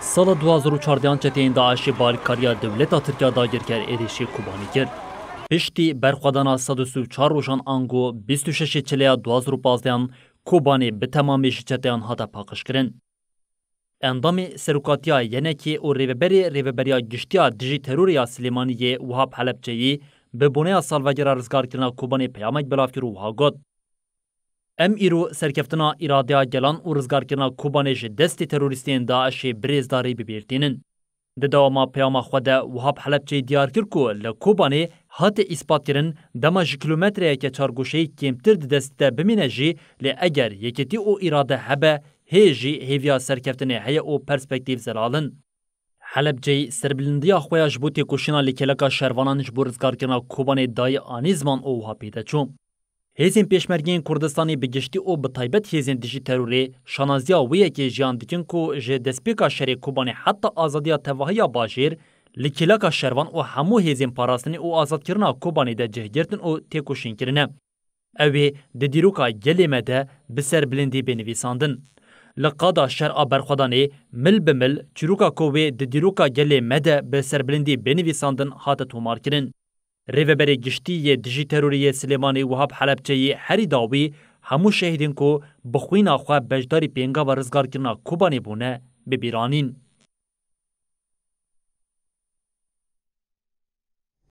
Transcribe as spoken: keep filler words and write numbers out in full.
Sala du hazar û çardeh çeteyên DAIŞê bi alîkariya dewleta Tirk ya dagirker êrîşî Kobanê kir. Piştî berxwedana sed û sî û çar rojan ango bîst û şeş Çileya du hazar û pazdeh Kobanê bi temamî ji çeteyan hate paqijkirin. Endamê serokatiya yenekê û rêveberê Rêveberiya Giştiya Dijî Terorê ya Silêmaniyê Wahab Helebçeyî bi boneya salvegera rizgarkirina Kobanê peyamek belav kir û wiha got: Em îro serkeftina îradeya gelan û rizgarkirina Kobanê ji destê terorîstên DAIŞê bi rêzdarî bi bîr tînin. Di dewama peyama xwe de Wahab Helebçeyî diyar kir ku li Kobanê hate îspat kirin, dema ji kilometreyeke çargoşeyî kêmtir di destî de bimîne jî, lê eger yekîtî û îrade hebe, hê jî hêviya serkeftinê heye û perspektîf zelal in. Helebceyî serbilindiya xwe ya ji bo têkoşîna li kêleka şervanan ji bo rizgarkirina Kobanê dayî anî ziman û wiha pê de çû: Hêzên Pêşmergeyên Kurdistanê bi giştî û bi taybet hêzên dijî terorê şanaziya wê yekê jiyan dikin ku ji destpêka şerê Kobanê heta azadiya tevahiya bajêr li kêleka şervan û hemû hêzên parastinê û azadkirina Kobanê de cih girtin û têkoşîn kirine. Ew ê di dîroka gelê me de bi serbilindî bê nivîsandin. Li qada şer a berxwedanê mil bi mil çîroka ku wê di dîroka gelê me de bi serbilindî bê nivîsandin hate tomarkirin. Rêveberê Giştî yê Dijî Terorê yê Silêmanê Wahab Helebçeyî herî dawî hemû şehîdên ku bi xwîna xwe beşdarî pêngava rizgarkirina Kobanê bûne, bi bîr anîn.